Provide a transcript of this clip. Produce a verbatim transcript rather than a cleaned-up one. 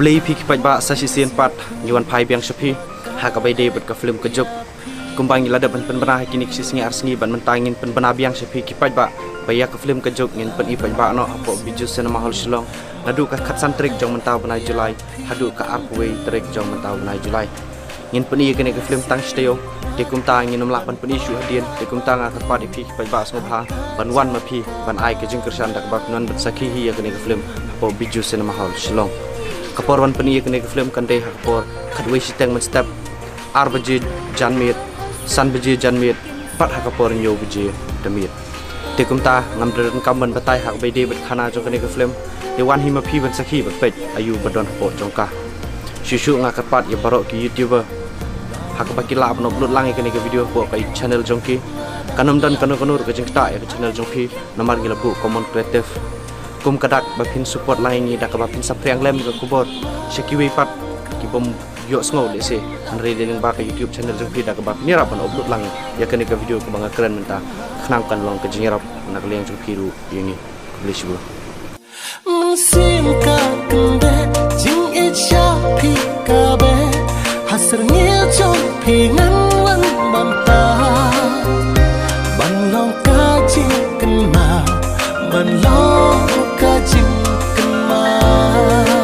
Khublei phi ki paidbah, sa shisien pat ngi wan phai biang sha phi ha kaba ïadei bad ka film Ka Juk. Kumba ngi la dep ban pynbna ha kine ki shi sngi ar sngi, bad mynta ngin pynbna biang sha phi ki paidbah ba ïa ka film Ka Juk ngin pyni paidbah noh hapoh Bijou Cinema Hall Shillong naduh ka khatsan tarik jong mynta u bnai July haduh ka arphew wei tarik jong mynta u bnai July. Ngin pyni ïa kane ka film tang shi taïew, te kumta ngin ym lah ban pyni shuh hadien. Te kumta nga kyrpad ïa phi ki paidbah sngewbha ban wan ma phi ban ai ka jingkyrshan da kaba phin wan ban sakhi hi ïa kane ka film hapoh Bijou Cinema Hall Shillong. Ka por ban pyni ïa kane ka film kan dei ha ka por khatwei shiteng mynstep, ar baje janmiet, san baje janmiet, bad ha ka por hynñiew baje da miet. Te kumta ngam da donkam ban batai ha kaba ïadei bad khana jong kane ka film. Te wan hi ma phi ban sakhi bad peit aïu ba don hapoh jong ka. Shuh shuh nga kyrpad ïa baroh ki YouTuber ha kaba ki lah ban upload lang ïa kane ka video hapoh ka channel jong ki. Kan ym don kano kano ruh ka jingktah ïa ka channel jong phi namar ngi la buh common creative. Kum ka dak ba phin support lang ïa ngi da kaba phin saphriang lem ka khubor sha kiwei pat ki bym ïohsngew lehse, hynrei dei lyngba ka YouTube channel jong phi da kaba phin ïarap ban upload lang ïa kane ka video kaba nga kren mynta, khnang kan long ka jingïarap na ka liang jong phi ruh ïa ngi. Khublei shibun. Mynsiem ka kynbeh jingïeit sha phi ka beh, ha syrngiew jong phi ngan wan bynta ban long ka jingkynmaw, ban long ka jingkynmaw.